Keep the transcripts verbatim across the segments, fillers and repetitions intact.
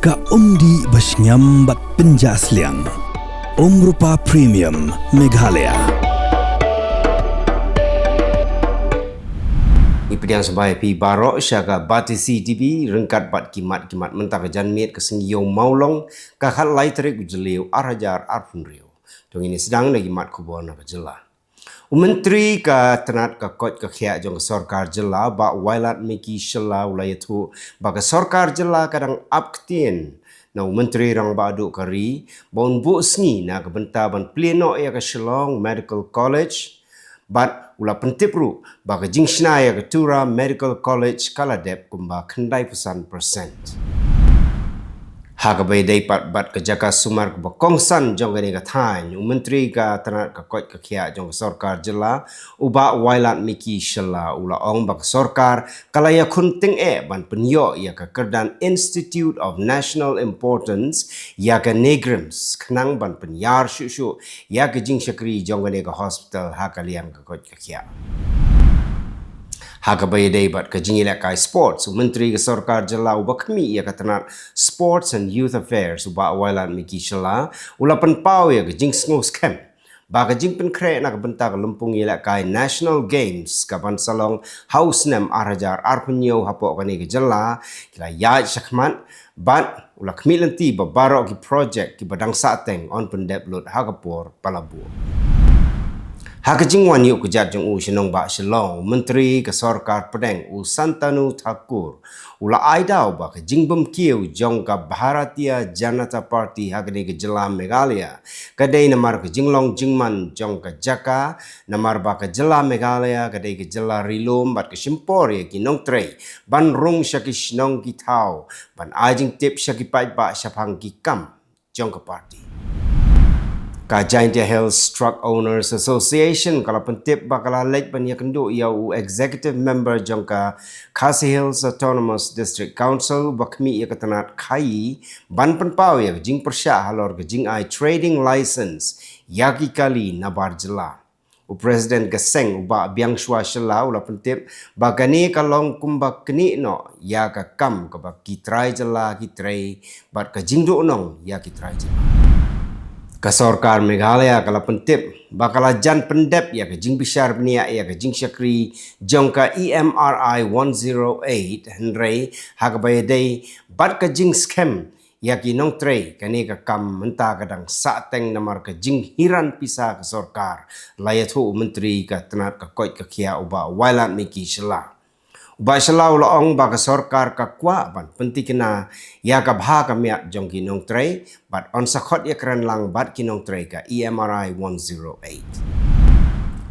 Ka umdih ba shngiam bad pynjah sliang. Umrupa Premium Meghalaya. Ngi pdiang sngewbha ïa phi baroh sha ka Batesi TV ryngkat bad ki mat ki mat mynta ka janmiet ka sngi Ïew Mawlong ka khatlai tarik u Jylliew ar hajar arphew hynriew. To ngin ïa sdang da ki mat khubor na ka jylla. U Myntri ka tnat ka koit ka khiah jong ka sorkar jylla, Bah Wailadmiki Shylla, u la ïathuh ba ka sorkar jylla ka dang ap ktien na u Myntri Rangbah Duh ka ri ba un buh sngi na ka bynta ban plie noh ïa ka Shillong Medical College, bad u la pyntip ruh ba ka jingshna ïa ka Tura Medical College ka la dep kumba khyndai phew san percent. Ha kaba ïadei pat bad ka jaka sumar kaba kongsan jong kane ka thaiñ, u Myntri ka tnat ka koit ka khiah jong ka sorkar jylla, u Bah Wailadmiki Shylla, u la ong ba ka sorkar ka la ïakhun tyngeh ban pynïoh ïa ka kyrdan Institute of National Importance ïa ka NEIGRIHMS khnang ban pynïar shuh shuh ïa ka jingshakri jong kane ka hospital ha ka liang ka koit ka khiah. Ha kaba ïadei bad ka jingïalehkai sports, u Myntri ka sorkar jylla uba khmih ïa ka tnat Sports and Youth Affairs, u Bah Wailadmiki Shylla, u la pynpaw ïa ka jingsngew skhem ba ka jingpynkhreh na ka bynta ka lympung ïalehkai National Games kaban sa long ha u snem ar hajar arphew hynñiew hapoh kane ka jylla ki la ïaid shakhmat, bad u la khmih lynti ba baroh ki projek kiba dang sahteng yn pyndep lut ha ka por ba la buh. Ha ka jingwan ïuh kjat jong u sha nongbah Shillong, u Myntri ka sorkar pdeng, u Shantanu Thakur, u la ai daw ba ka jingbymkiew jong ka Bharatiya Janata Party ha kane ka jylla Meghalaya ka dei namar ka jinglong jingman jong ka jaka, namar ba ka jylla Meghalaya ka dei ka jylla ri lum bad ka shim por ïa ki nongtrei ban rung sha ki shnong ki thaw ban ai jingtip sha ki paidbah shaphang ki kam jong ka party. Ka Jaintia Hills Truck Owners Association ka la pyntip ba ka la leit ban ïakynduh ïa u executive member jong ka Khasi Hills Autonomous District Council uba khmih ïa ka tnat khaïi ban pynpaw ïa ka jingpyrshah halor ka jingai trading license ïa ki kali nabar jylla. U President ka seng, u Bah Biangshwa Shylla, u la pyntip ba kane ka long kumba knieh noh ïa ka kam kaba ki trai jylla ki trei bad ka jingduhnong ïa ki trai jylla. Ka sorkar Meghalaya ka la pyntip ba ka la jan pyndep ïa ka jingbishar bniah ïa ka jingshakri jong ka E M R I one zero eight, hynrei ha kaba ïadei bad ka jingskhem ïa ki nongtrei, kane ka kam mynta ka dang sahteng namar ka jinghiran pisa ka sorkar, la ïathuh u Myntri ka tnat ka koit ka khiah, u Bah Wailadmiki Shylla. U Bah Shylla u la ong ba ka sorkar ka kwah ban pyntikna ïa ka bha ka miat jong ki nongtrei bad yn sa khot ïakren lang bad ki nongtrei ka E M R I one zero eight.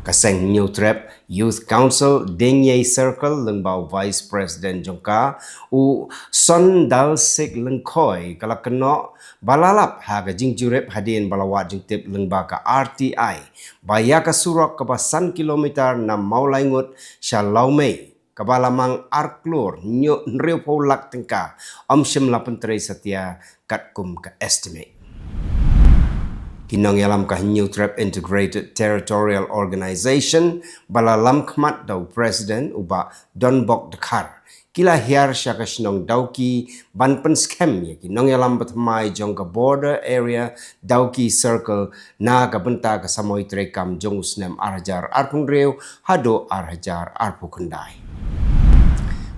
Ka seng Hynñiewtrep Youth Council Diengiei Circle, lyngba u Vice President jong ka, u Sondalsik Lyngkhoi, ka la kynnoh ba la lap ha ka jingjurip hadien ba la wad jingtip lyngba ka R T I ba ïa ka surok kaba san kilometer na Mawlaingut sha Lawmei, kaba la mang ar klur hynñiew, hynriewphew lak tyngka, ym shym la pyntrei satia katkum ka estimate. Ki nongïalam ka Hynñiewtrep Integrated Territorial Organization, ba la lam khmat da u President, u Bah Donbok Dkhar, ki la hiar sha ka shnong Dawki ban pynskhem ïa ki nongïalam bathymmai jong ka Border Area Dawki Circle na ka bynta ka samoi treikam jong u snem ar hajar arphew hynriew haduh ar hajar arphew khyndai.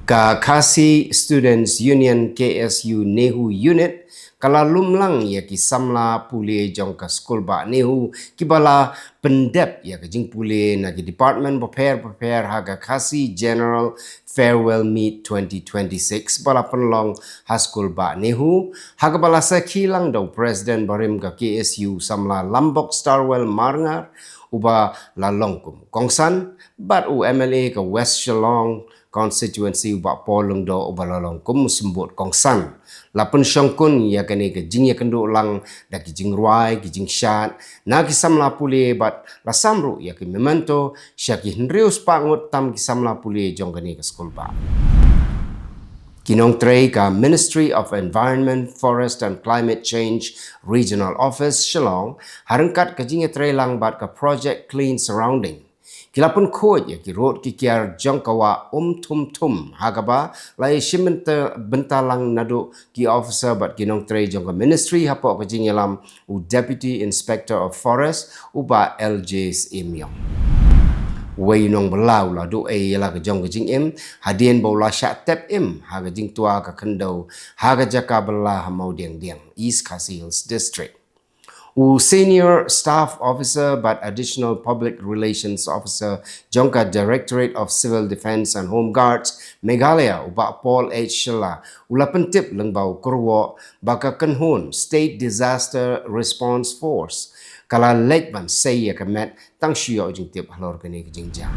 Ka Khasi Students Union, K S U NEHU Unit, ka la lum lang ïa ki samla pule jong ka Skulbah NEHU kiba la pyndep ïa ka jingpule na ki department bapher bapher ha ka Khasi General Farewell Meet twenty twenty-six ba la pynlong ha Skulbah NEHU, ha kaba la sakhi lang da u President barim ka K S U, samla Lambok Starwell Marngar, uba la long kum kongsan, bad u M L A ka West Shillong Constituency, u Bah Paul Lyngdoh, uba la long kum u symbud kongsan. La pynshongkun ïa kane ka jingïakynduh lang da ki jingrwai, ki jingshad na ki samla pule bad la sam ruh ïa ki memento sha ki hynriew spah ngut tam ki samla pule jong kane ka Skulbah. Ki nongtrei ka Ministry of Environment, Forest and Climate Change Regional Office Shillong, ha ryngkat ka jingïatrei lang bad ka Project Clean Surrounding, Ki la pynkhuid ïa ki rud ki kiar jong ka wah Umthumthum ha kaba la ïashim bynta, bynta lang naduh ki officer bad ki nongtrei jong ka ministry hapoh ka jingïalam u Deputy Inspector of Forest u Bah L J Syiemiong. Uwei u nongbylla u la duh ei ïa la ka jong ka jingim hadien ba u la shah tep im ha ka jingtwa ka khyndew ha ka jaka bylla ha Mawdiangdiang, East Khasi Hills District. U Senior Staff Officer bad Additional Public Relations Officer jong ka Directorate of Civil Defence and Home Guards Meghalaya u Bah Paul H Shylla u la pyntip lyngba u kyrwoh ba ka kynhun State Disaster Response Force ka la leit ban sei ïa ka met tang shu ïoh jingtip halor kane ka jingjia.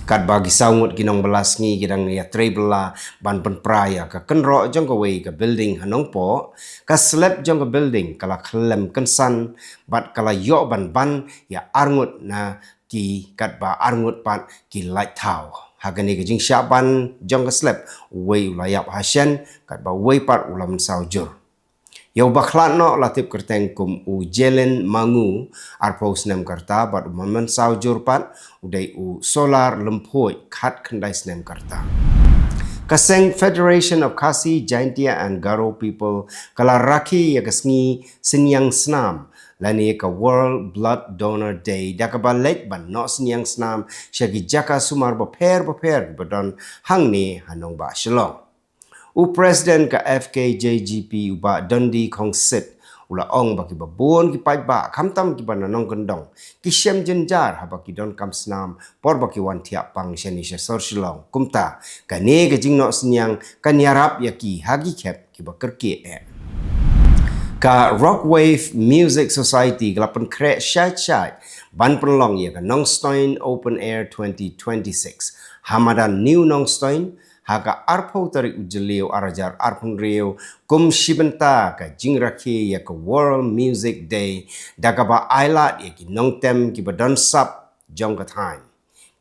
Katba ki saw ngut ki nongbylla sngi ki dang ïatrei bylla ban pynpra ïa ka kynroh jong kawei ka building ha Nongpoh, ka slab jong ka building ka la khyllem kynsan bad ka la ïoh ban ban ïa arngut na ki, katba arngut pat ki lait thaw. Ha kane ka jingshah ban jong ka slab, uwei u la ïap ha shen katba uwei pat u la mynsaw jur. Ïa u ba khlad noh la tip kyrteng kum u Jelen Mangu, arphew snem ka rta, bad u mynsaw jur pat u dei u Solar Lymphoid, khatkhyndai snem ka rta. Ka seng Federation of Khasi, Jaintia and Garo People ka la rakhe ïa ka sngi synñiang snam lane ka World Blood Donor Day da kaba leit ban noh synñiang snam sha ki jaka sumar bapher bapher ba don hangne ha nongbah Shillong. U President ka F K J G P u Bah Dundee Khongsit u la ong ba kiba bun ki paidbah khamtam kiba na nongkyndong ki shem jynjar haba ki donkam snam por ba ki wan thiah pang shane sha sor Shillong. Kumta kane ka jingnoh synñiang kan ïarap ïa ki ha ki khep kiba kyrkieh eh. Ka Rockwave Music Society ka la pynkhreh shait shait ban pynlong ïa ka Nongstoiñ Open Air twenty twenty-six ha madan New Nongstoiñ ha ka arphew tarik u Jylliew arhajar arphew hynriew, kum shi bynta ka jingrakhe ïa ka World Music Day da kaba ailad ïa ki nongtem kiba don sap jong ka thaiñ.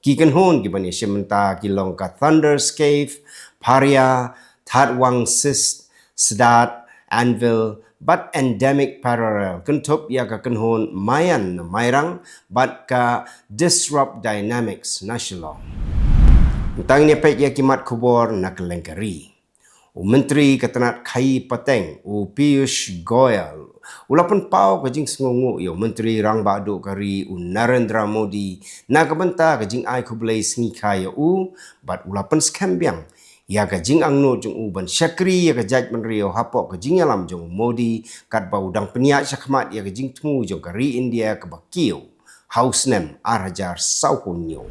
Ki kynhun kiban ïashim bynta ki long ka Thunderscape, Pharia, Thatwang Sis, Sdat, Anvil, bad Endemic Parallel, kynthup ïa ka kynhun Mayan na Mairang bad ka Disrupt Dynamics na Shillong. Tang ïa peit ïa ki mat khubor na kylleng ka ri. U Myntri ka tnat khaïi pateng u Piyush Goyal u la pynpaw ka jingsngewnguh ïa u Myntri Rangbah Duh ka ri u Narendra Modi na ka bynta ka jingai khublei sngi kha ïa u bad u la pynskhem biang ïa ka jingangnud jong u ban shakri ïa ka jaitbynriew hapoh ka jingïalam jong u Modi katba u dang pynïaid shakhmat ïa ka jingthmu jong ka ri India kaba kiew ha u snem arhajar sawphew hynñiew.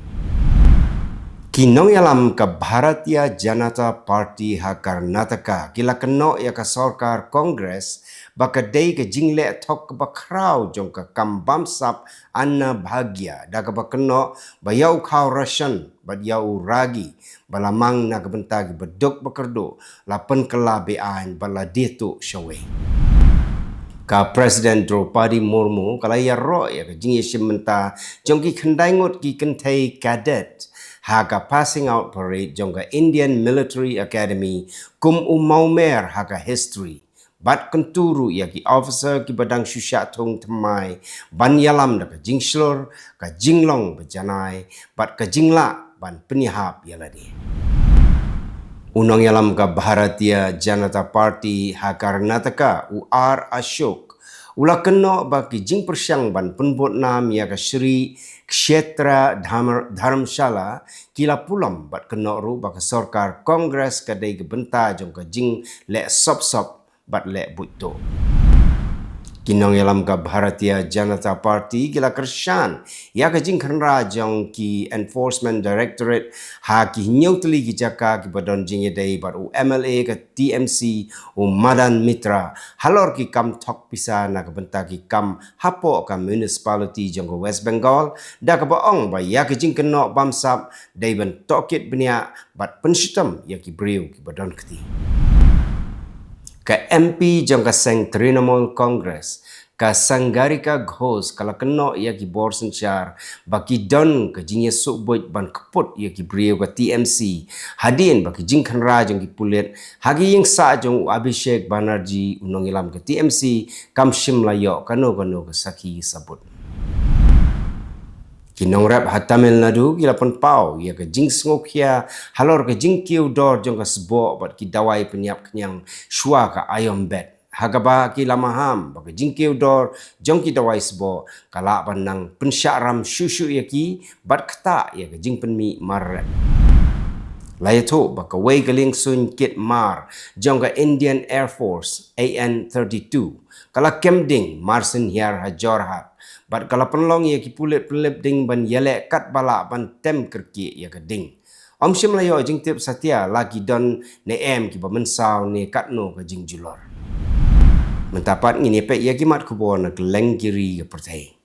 Ki nongïalam ka Bharatiya Janata Party ha Karnataka ki la kynnoh ïa ka sorkar Congress ba ka dei ka jingleh thok kaba khraw jong ka kam bamsap Anna Bhagya da kaba kynnoh ba ïa u khaw ration bad ïa u ragi ba la mang na ka bynta kiba duk ba kyrduh la pynkylla be-aiñ bad la die tuh shawei. Ka President Droupadi Murmu ka la ïaroh ïa ka jingïashim bynta jong ki khyndai ngut ki kynthei cadet ha ka passing out parade jong ka Indian Military Academy kum u mawmer ha ka history. Bad kyntu ruh ïa ki officer kiba dang shu shah thung thymmai ban ïalam da ka jingshlur, ka jinglong ba janai bad ka jinglah ban pynïahap ïa lade. U nongïalam ka Bharatiya Janata Party ha Karnataka u R Ashok u la kynnoh ba ki jingpyrshang ban pynbud nam ïa ka Shri Kshetra Dhamar-, Dharamshala ki la pulom bad kynnoh ruh ba ka sorkar Congress ka dei ka bynta jong ka jingleh sop sop bad leh buit tuh. Ki nongïalam ka Bharatiya Janata Party ki la kyrshan ïa ka jingkhynra jong ki Enforcement Directorate ha ki hynñiew tylli ki jaka kiba don jingïadei bad u M L A ka T M C u Madan Mitra halor ki kam thok pisa na ka bynta ki kam hapoh ka municipality jong ka West Bengal da kaba ong ba ïa ka jingkynnoh bamsap dei ban tohkit bniah bad pynshitom ïa ki briew kiba don kti. Ka M P jong ka seng Trinamool Congress, ka Sangarika Ghosh ka la kynnoh ïa ki bor synshar ba ki don ka jingïasuk buit ban kput ïa ki briew ka T M C hadien ba ki jingkhynra jong ki pulit ha ki ïing sah jong u Abhishek Banerjee u nongïalam ka T M C kam shym la ïoh kano kano ka sakhi sabut. Ki nongrep ha Tamil Nadu ki la pynpaw ïa ka jingsngewkhia halor ka jingkiew dor jong ka sboh bad ki dawai pynïap khñiang shuwa ka aïom bed, ha kaba ki la maham ba ka jingkiew dor jong ki dawai sboh ka lah ban nang pynshah ram shuh shuh ïa ki bad ktah ïa ka jingpynmih mar rep. La ïathuh ba kawei ka liengsuiñ kit mar jong ka Indian Air Force A N thirty-two ka la kem ding marsynhiar ha Jorhat bad ka la pynlong ïa ki pulit pynlip ding ban ïaleh katba lah ban tem kyrkieh ïa ka ding. Ym shym la ïoh jingtip satia la ki don ne em kiba mynsaw ne katno ka jingjulor. Mynta pat ngin ïa peit ïa ki mat khubor na kylleng ki ri ka pyrthei.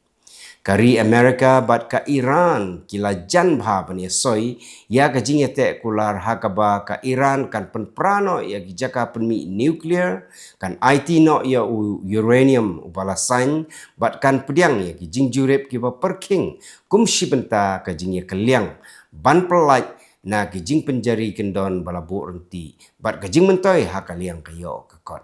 Ka ri America bad ka Iran ki la jan bha ban ïasoi ïa ka jingïateh kular ha kaba ka Iran kan pynpra noh ïa ki jaka pynmih nuclear, kan aiti noh ïa u uranium uba la saiñ bad kan pdiang ïa ki jingjurip kiba pyrkhing kum shi bynta ka jingïakylliang ban pyllait na ki jingpynjari kyndon ba la buh ryntih bad ka jingmyntoi ha ka liang ka ïoh ka kot.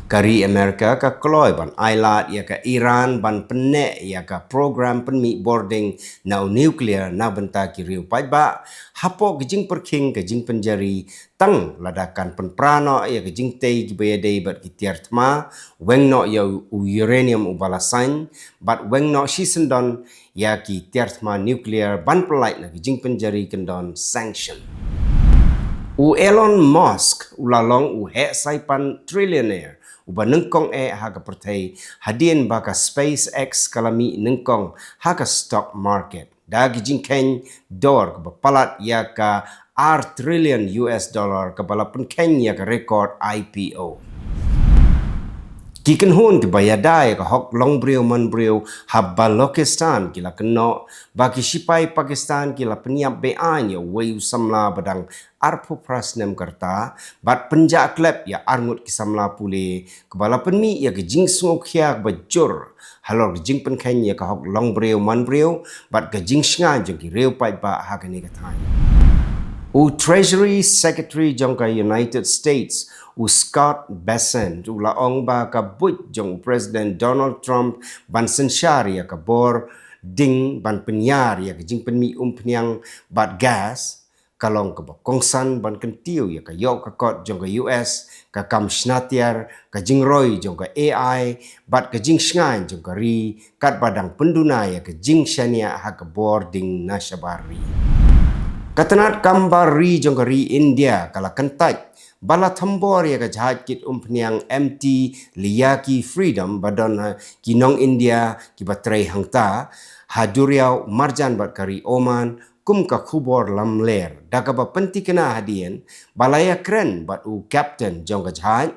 Ka ri America ka kloi ban ailad ïa ka Iran ban pynneh ïa ka program pynmih bording na u nuclear na bynta ki riew paidbah hapoh ka jingpyrkhing ka jingpynjari tang lada kan pynpra noh ïa ka jingtei kiba ïadei bad ki tiar thma, weng noh ïa u uranium uba la saiñ bad weng noh shisyndon ïa ki tiar thma nuclear ban pyllait na ki jingpynjari kyndon sanction. U Elon Musk u la long u heh saipan trillionaire uba nyngkong eh ha ka pyrthei hadien ba ka SpaceX ka la mih nyngkong ha ka stock market da ki jingkheiñ dor kaba palat ïa ka ar trillion U S dollar kaba la pynkheiñ ïa ka record I P O. Ki kynhun kiba ïada ïa ka hok longbriew manbriew ha Balochistan ki la kynnoh ba ki shipai Pakistan ki la pynïap beaiñ ïa uwei u samla ba dang arphew phra snem ka rta bad pynjah klep ïa arngut ki samla pule kaba la pynmih ïa ka jingsngewkhia kaba jur halor ka jingpynkheiñ ïa ka hok longbriew manbriew bad ka jingshngaiñ jong ki riew paidbah ha kane ka thaiñ. U Treasury Secretary jong ka United States, u Scott Bessent, u la ong ba ka buit jong u President Donald Trump ban synshar ïa ka bor ding ban pynïar ïa ka jingpynmih umphniang bad gas ka long kaba kongsan ban kyntiew ïa ka ïoh ka kot jong ka U S, ka kam shna tiar, ka jingroi jong ka A I bad ka jingshngaiñ jong ka ri katba dang pynduna ïa ka jingshaniah ha ka bor ding na shabar ri. Ka tnat kam bar ri jong ka ri India ka la kyntait ba la thombor ïa ka jahaj kit umphniang M T Liyaki Freedom ba don ha ki nong India kiba trei hangta ha duriaw marjan bad ka ri Oman kum ka khubor lamler da kaba pyntikna hadien ba la ïakren bad u kapten jong ka jahaj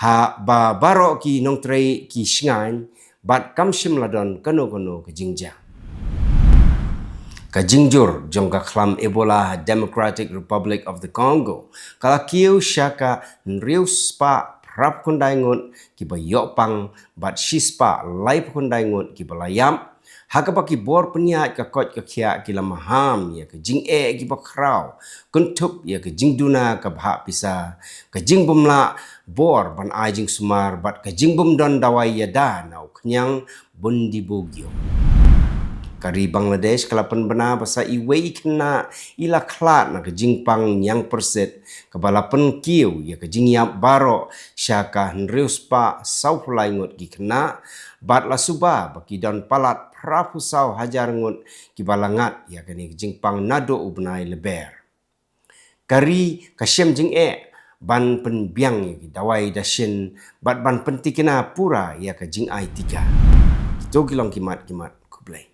ha ba baroh ki nongtrei ki shngaiñ bad kam shym la don kano kano ka jingjia. Ka jingjur jong ka khlam Ebola ha Democratic Republic of the Congo ka la kiew sha ka hynriew spah phra phew khyndai ngut kiba ïoh pang bad shi spah lai phew khyndai ngut kiba la ïap ha kaba ki bor pynïaid ka koit ka khiah ki la maham ïa ka jingeh kiba khraw, kynthup ïa ka jingduna ka bhah pisa, ka jingbymlah bor ban ai jingsumar bad ka jingbymdon dawai ïada na u khñiang Bundibugyo. Ka ri Bangladesh ka la pynbna ba sa iwei i khynnah i la khlad na ka jingpang ñiangpyrsit kaba la pynkiew ïa ka jingïap baroh sha ka hynriew spah saw phew lai ngut ki khynnah bad la suba ba ki don palat phra phew saw hajar ngut kiba la ngat ïa kane ka jingpang naduh u bnai Lber. Ka ri ka shem jingeh ban pynbiang ïa ki dawai dashin bad ban pyntikna pura ïa ka jingai tika. Kito ki long ki mat ki mat. Khublei.